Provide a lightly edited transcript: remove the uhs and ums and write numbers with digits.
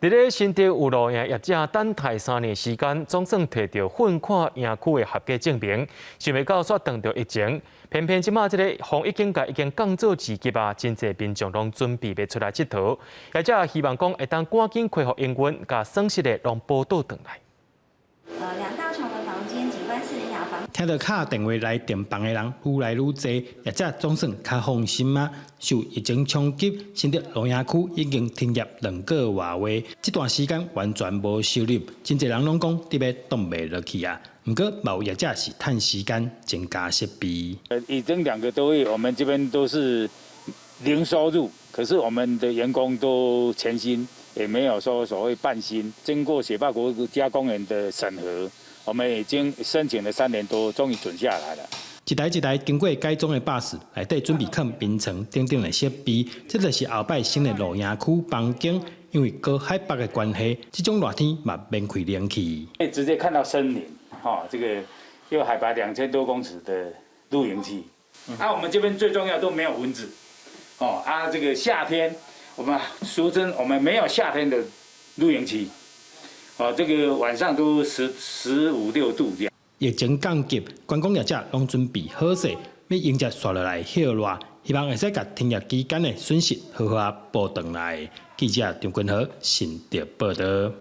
佇咧新竹有露營業者等待3年時間，總算提著糞看營區的合格證明，想袂到煞撞著疫情，偏偏這馬這个防疫警戒已經降做二級啊，真濟民眾攏準備欲出來𨑨迌，業者希望講會當趕緊恢復營運，共損失的攏補倒轉來。兩大床的房間，景觀四人雅房。聽著敲電話來訂房的人愈來愈濟，業者總算較放心啊。受疫情衝擊，新竹露營區已經停業2個外月，這段時間完全無收入，真濟人攏講得欲擋袂落去啊。毋過，嘛有業者是趁時間增加設備。已經2個多月，我們這邊都是零收入，可是我們的員工都全薪，也沒有說所謂半薪。經過雪霸國家公園的審核，我們已經申請了3年多，終於准下來了。一台一台經過改裝的巴士，內底準備囥眠床等等的設備，這就是後擺新的露營區房間。因為高海拔的關係，這種熱天嘛免開冷氣。可以直接看到森林，哈，這個又海拔2000多公尺的露營區。啊，我們這邊最重要都沒有蚊子，哦，啊，這個夏天我們俗稱我們沒有夏天的露營區，哦，這個晚上都十五六度這樣。疫情降級，觀光業者攏準備好勢，欲迎接紲落來歇熱，希望會使共停業期間的損失好好仔補轉來。記者張君豪新竹報導。